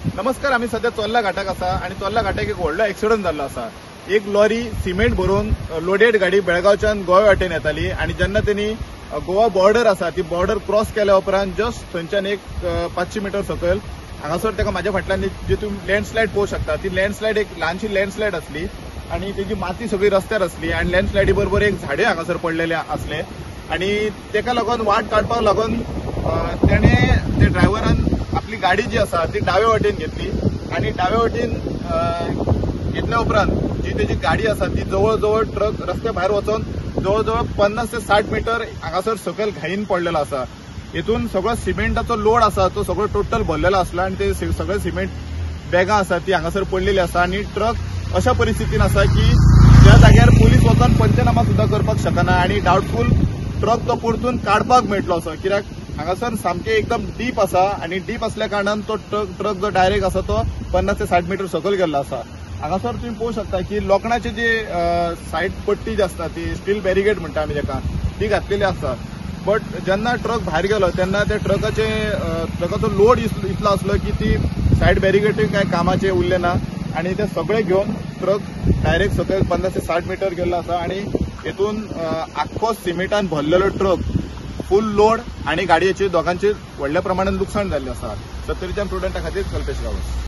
नमस्कार, आमी सध्या चोर्ला घाटाक आसा आनी चोर्ला घाटाक एक व्हडलो एक्सिडंट जाल्लो आसा. एक लॉरी सिमेंट भरून लोडेड गाडी बेळगांवच्यान गोवा वाटेन येताली आनी जेन्ना तेणी गोवा बॉर्डर आसा ती बॉर्डर क्रॉस केल्या उपरांत जस्ट थंयच्यान एक 500 मिटर सकयल हांगासर ताका म्हाज्या फाटल्यान जी तुमी लँडस्लायड पळोवंक शकता ती लँडस्लायड एक ल्हानशी लँडस्लायड आसली आनी तेजी माती सगळी रस्त्यार आसली आनी लँडस्लायडी बरोबर एक झाडे हांगासर पडलेले आसले आनी तेका लागून वाट काडपाक लागून तेणे ते ड्रायव्हरान आपली गाडी जी आसा ती डावे वाटेन घेतली आनी डावे वाटेन घेतल्या उपरांत जी तेजी गाडी आसा ती जवळ जवळ ट्रक रस्त्या भायर वचोन जवळ जवळ 50 ते 60 मिटर हांगासर सकयल घाईन पडलेलो आसा. हितून सगळो सिमेंटाचो लोड आसा तो सगळो टोटल भरलेलो आसलो आनी ते सगळे सिमेंट बॅगां आसा ती हांगासर पडलेली आसा आनी ट्रक अशा परिस्थितीन आसा की त्या जाग्यार पुलीस वचोन पंचनामा सुद्दां करपाक शकना आनी डावटफूल ट्रक तो परतून काडपाक मेळटलो असो, कित्याक हांगासर सामकें एकदम डीप आसा आनी डीप आसल्या कारणान तो ट्रक जो डायरेक्ट आसा तो 50 ते 60 मिटर सकयल गेल्लो आसा. हांगासर तुमी पळोवंक शकता की लोखणाची जी सायड पट्टी जी आसता ती स्टील बॅरिगेड म्हणटा आमी ताका, ती घातलेली आसा. बट जेन्ना ट्रक भायर गेलो तेन्ना त्या ट्रकाचो लोड इतलो आसलो की ती सायड बॅरिगेटूय कांय कामाचें उरलें ना आनी ते सगळे घेवन ट्रक डायरेक्ट सकयल 50 ते 60 मिटर गेल्लो आसा आनी हेतून आख्खो सिमेंटान भरलेलो ट्रक फूल लोड आनी गाडयेचे दोगांचे व्हडल्या प्रमाणान लुकसाण जाल्लें आसा. सत्तरीच्या स्टुडंटा खातीर कल्पेश गांवस.